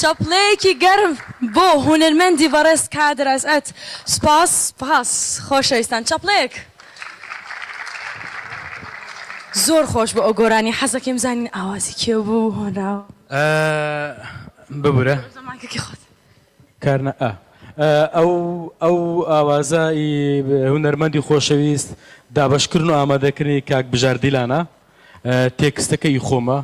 چەپڵەیەکی گەرم بۆ هونەرمەندی بەڕێز کادر ئەسعەد سوپاس سوپاس خۆشەویستان چەپڵەیەک زۆر خۆش بوو ئەو گۆرانی حەزەکەیم زانین ئاوازی کێ بوو هۆنراوە ببورە زمانەکەی خۆت کارنا ئا ئەو ئەو ئاوازە ئی هونەرمەندی خۆشەویست دابەشکردن و ئامادەکردنی کاک بژار دیلانە تێکستەکە ئی خۆمە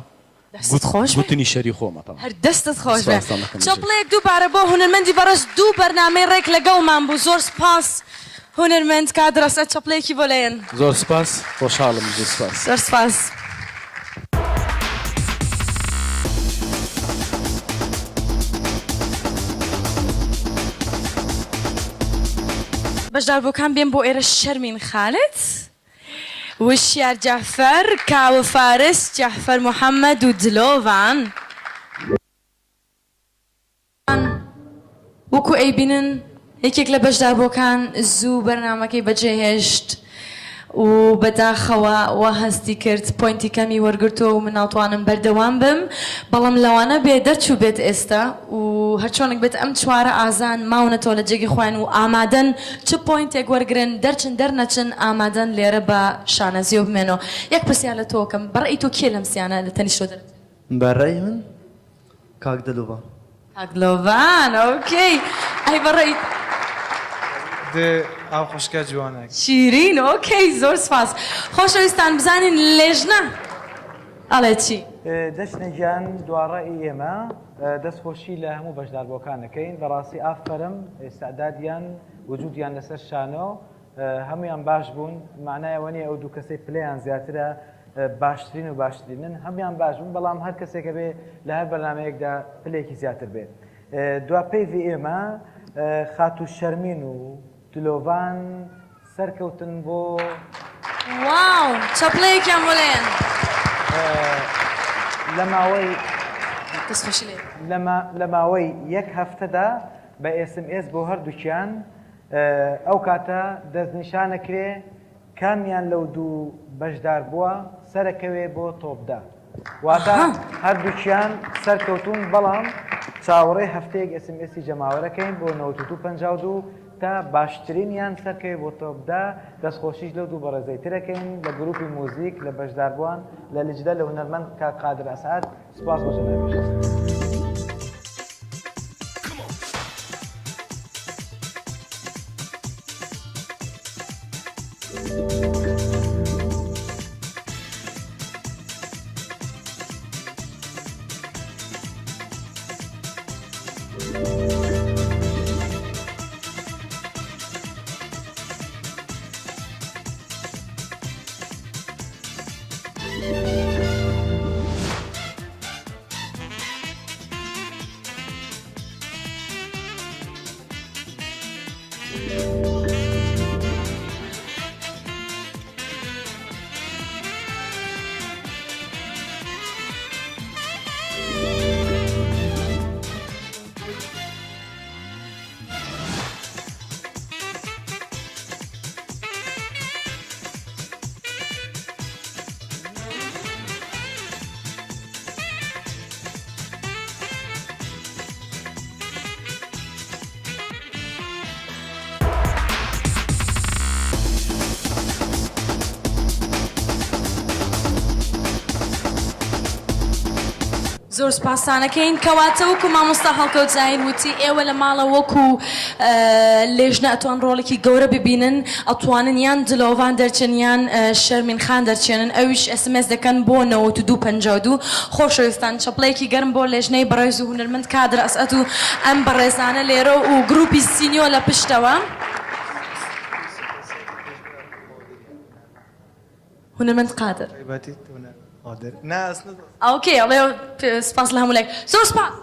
دەستت خۆش بێ. گوتنی شەری خۆمە تەبعەن. هەر دەستت خۆش بێ. سپاستان دەکەم بژیت. چەپڵەیەک دووبارە بۆ هونەرمەندی بەڕێز دوو بەرنامەی ڕێک لەگەڵمان بوو زۆر سپاس هونەرمەند کاک ڕەسەت چەپڵەیەکی بۆ لێن. زۆر سپاس خۆشحاڵم بژیت سپاس. زۆر سپاس. بەشداربووکان بێن بۆ ئێرە شەرمین خالد. وشیار جەعفەر، کاوە فارس، جەعفەر محەمەد و دلۆڤان. وەکو ئەیبینن یەکێک لە بەشداربووەکان زوو بەرنامەکەی بەجێهێشت و بەداخەوە وا هەستی کرد point ی کەمی وەرگرتووە و من ناتوانم بەردەوام بم بەڵام لەوانە بێ دەرچووبێت ئێستا و هەرچۆنێک بێت ئەم چوارە ئازان ماونەتەوە لە جێگەی خۆیان و ئامادەن چ point ێک وەرگرن دەرچن دەرنەچن ئامادەن لێرە بە شانازیەوە بمێنەوە یەک پرسیار لە تۆ کەم بە ڕەئی تۆ کێ لەم سیانە لە تەنیشت تۆ دەرچێت؟ بە ڕەئی من کاک دلۆڤان. کاک دلۆڤان okay ئەی بە ڕەئی تۆ؟ د ئەو خوشکە جوانە. شیرین okay زۆر سپاس خۆشەویستان بزانین لێژنە ئەڵێ چی؟ دەشنە گیان دوا ڕەئی ئێمە دەست خۆشی لە هەموو بەشداربووەکان ئەکەین بەڕاستی ئافەرم ئیستعدادیان وجودیان لەسەر شانۆ هەمویان باش بوون معنای ئەوە نییە ئەو دوو کەسەی پلەیان زیاترە باشترین و باشترینن هەمویان باش بوون بەڵام هەر کەسێکە بێ لە هەر بەرنمەیەکدا پلێکی زیاتر بێ دوا پەیڤی ئێمە خاتوو شەرمین و دلۆڤان سەرکەوتن بۆ. واو چەپڵەیەکیان بۆ لێن. لە ماوەی دەست خۆشی لێ. لە ماوەی یەک هەفتەدا بە ئێسم ئێس بۆ هەردووکیان ئەو کاتە دەستنیشانەکرێ کامیان لەو دوو بەشداربووە سەرەکەوێ بۆ تۆپ دە واتە هەردووکیان سەرکەوتوون بەڵام چاوەڕێ هەفتەیەک ئێسم ئێسی جەماوەرەکەین بۆ 92 52 تا باشترینیان سەرکەوێ بۆ تۆپ دە، دەستخۆشیش لەو دوو بەڕێزەی ترەکەین لە گروپی موزیک، لە بەشداربووان، لە لجدە، لە هونەرمەند کاک قادر ئەسعەد، سوپاس بۆ جەنابیشت. زۆر سوپاستانەکەین کەواتە وەکو مامۆستا هەڵکەوت زاهیر وتی ئێوە لە ماڵە وەکو لێژنە ئەتوان ڕۆڵێکی گەورە ببینن ئەتوانن یان دلۆڤان دەرچن یان شەرمین خان دەرچێنن ئەویش SMS دەکەن بۆ 92 52 خۆشەویستان چەپڵەیەکی گەرم بۆ لێژنەی بەڕێز و هونەرمەند کادر ئەسعەد و ئەم بەڕێزانە لێرە و گروپی سینیۆ لە پشتەوە. هونەرمەند قادر. تایبەتی هونەر قادر نا ئەسڵ okay ئەڵێ سپاس لە هەموو لایەک زۆر سپاس.